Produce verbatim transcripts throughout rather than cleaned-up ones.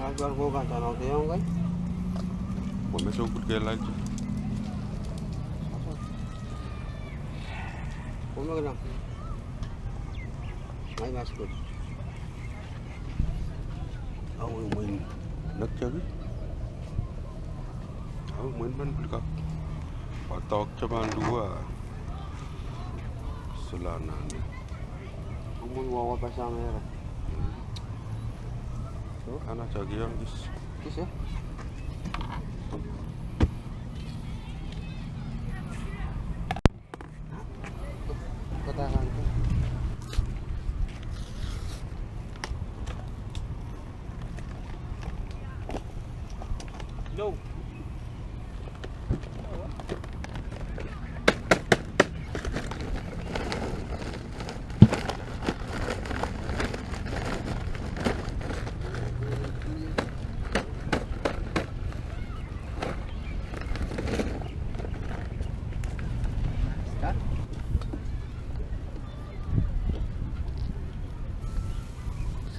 Agar ko kan tanau teong kai. Ko me so kul ke lai. Ko me kenang. Ngai mas kul. Awi mwein. Nak jabi. Awi mwein pahn pil kak. Patok japan dua. Sula nane. Amun wawa pasa mera. Ana jaki ang kis. Kis, eh? Kota kan ko. Hello.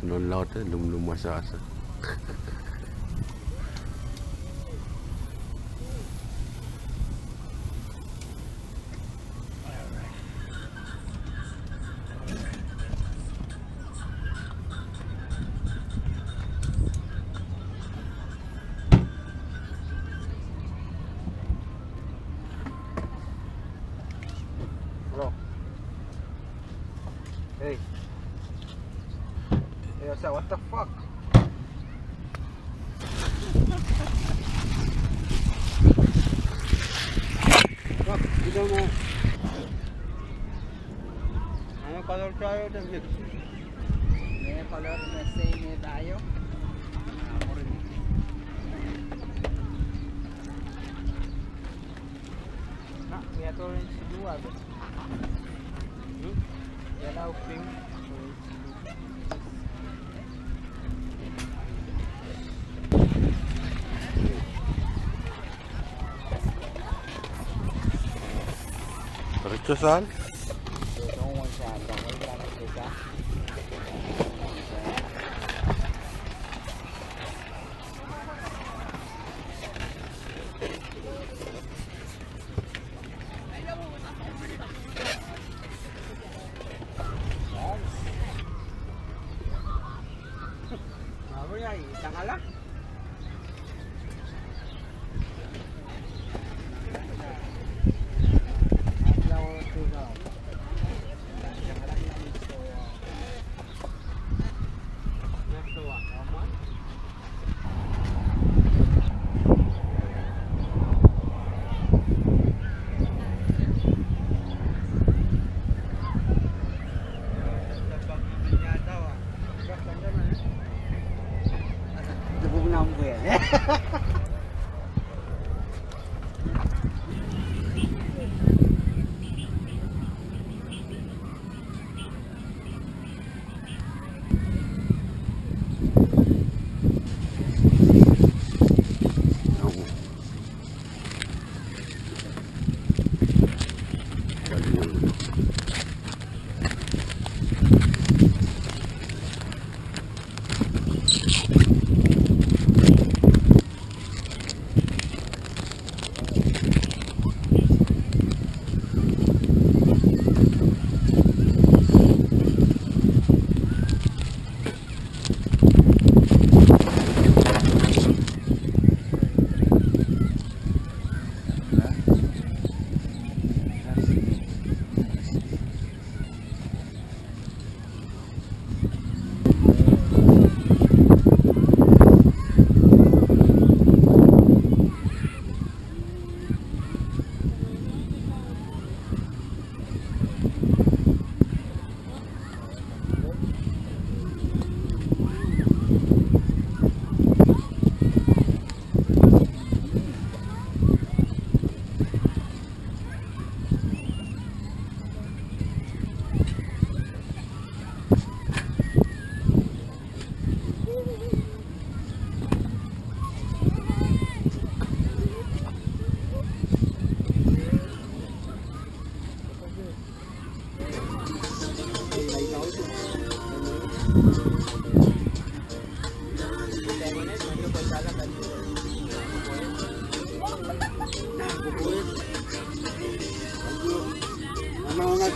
Soangen laud, lumlum wasa wasa. Hello. Hey. Hey, what's up? What the fuck? Fuck, you don't know. Ano color tayo, the mix? May color na same na tayo. Ah, orange. Na, we are orange blue, abi? Hmm? Yellow, pink, orange, blue. Richard Sal?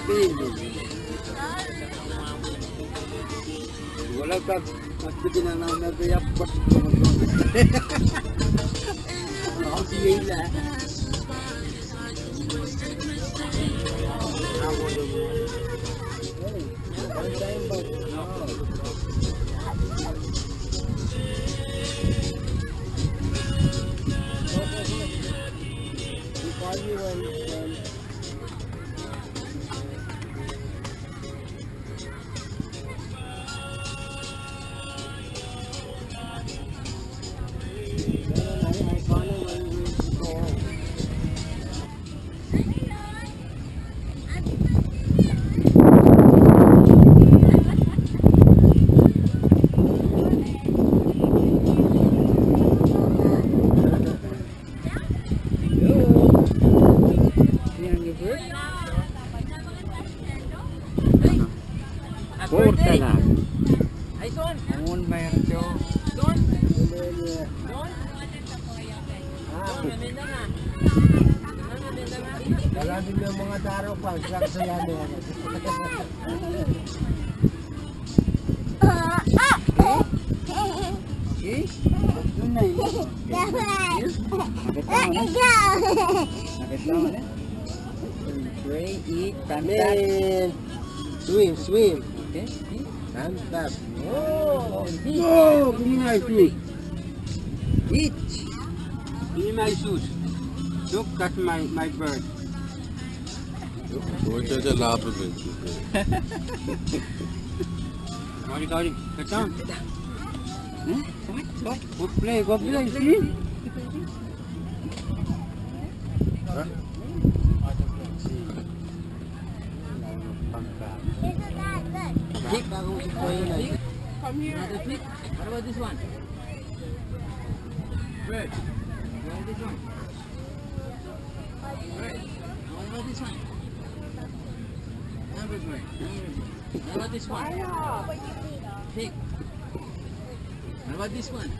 Pray, eat, pamper. Swim, swim. Okay. Pamper. Oh, oh, give me my food. Eat. Give me my food. Look at my, my bird. Go to the lab. Sorry, sorry. Get down. Hmm? What? What? Go play, go play, see? Huh? Come here. What about this one? Bird. What about this one? Bird. What about this one? What about this one? Pig. What about this one?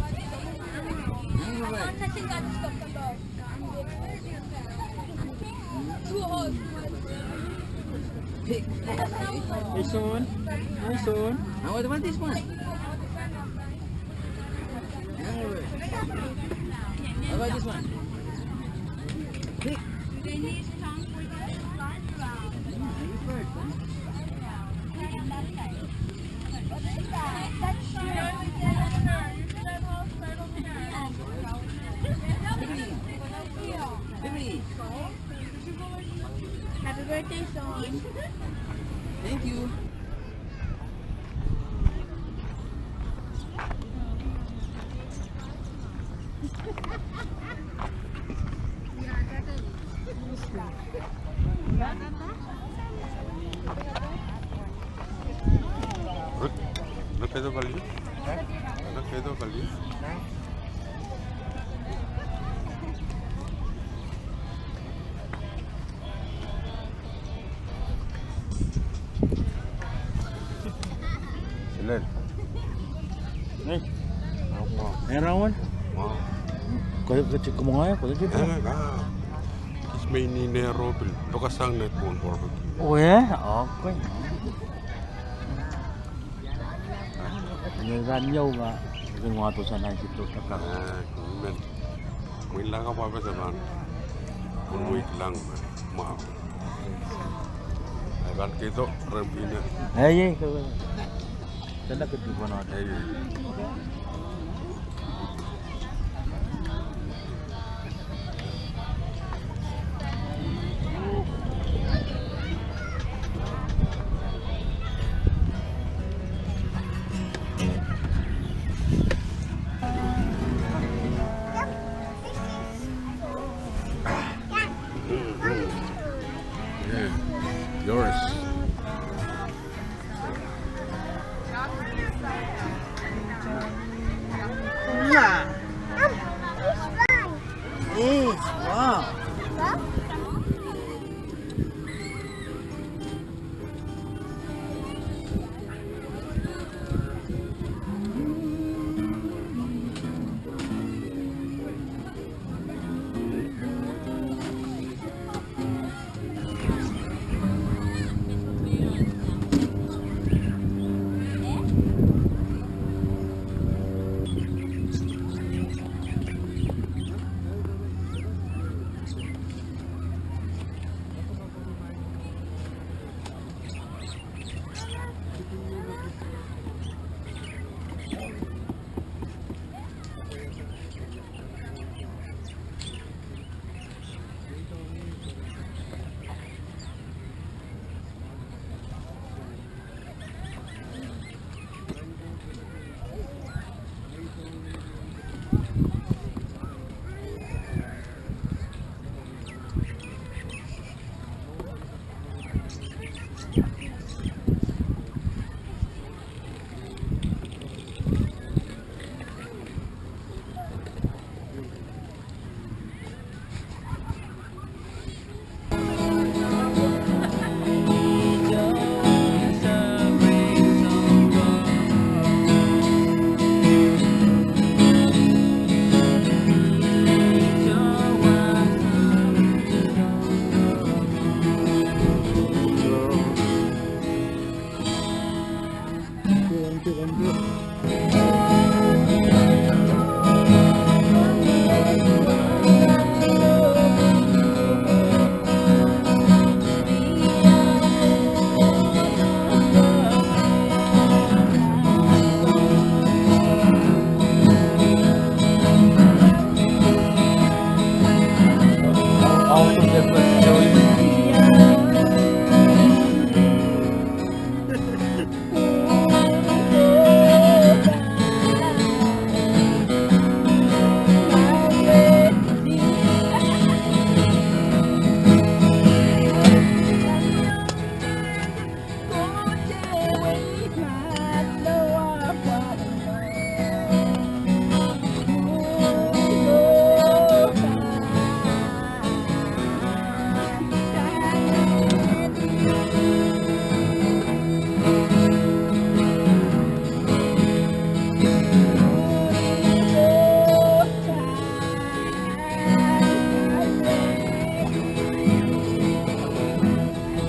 Pig. This one. This one. And what about this one? What about this one? Pig. Happy birthday, Sean. Thank you. Silel. Nei. Apa? Nei rawan? Wow. Kau kecil kemau ya, kau kecil. Eh, ah. Kis me ini nero pil. Lokasang net pon barbecue. Oh, ya? Okay. Ni ran iau nga, kin wato sana kito taka. Ah, men. Mwein laka pahpa saman. Mwein mwein lang, ma. Ai kan kito, rempina. Eh, ye, ko. Tanda kito pano. Eh, ye. Yeah, yours. Yeah. Yes, wow.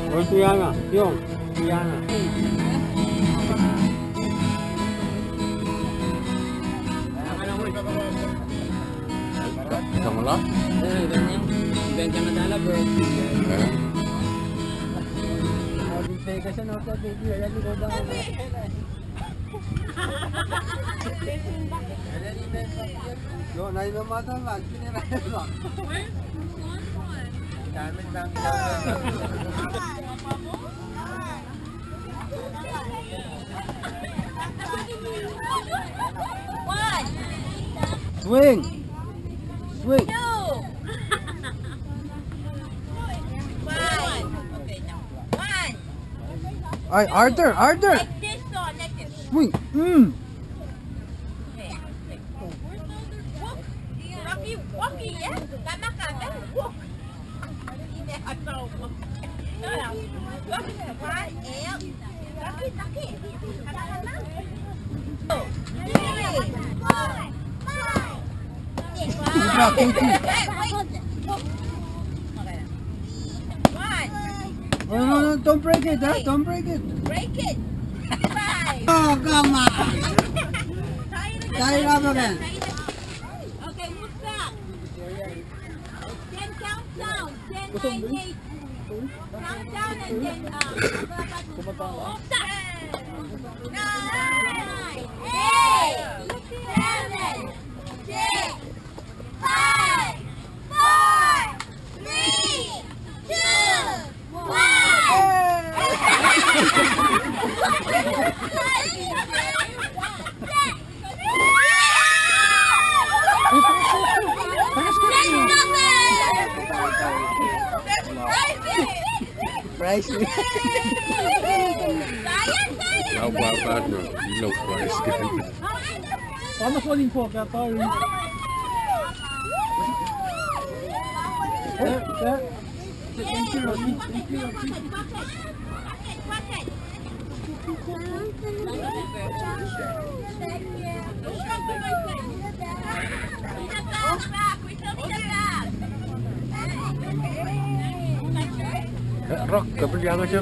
Oi, Tiana, Tiana. One. Swing. Swing. Two. One. One. Ay, harder, harder. Like this, so, like this. Swing. Mm. Okay, okay. Walk. Rocky, Rocky, yeah? Kama, kama, walk. No, no, no, don't break it, huh? Don't break it. Break it. Five. Oh, come on. Tie it up again. Okay, move back. Then count down. Ten, nine, eight. Count down and then, uh, four. Nine, eight, seven, six, five, four, three, two, one. Prize. Kau pahpa no, ilo prize. Pahpa no, sorry. Eh, eh. Rock, kapil iang aja.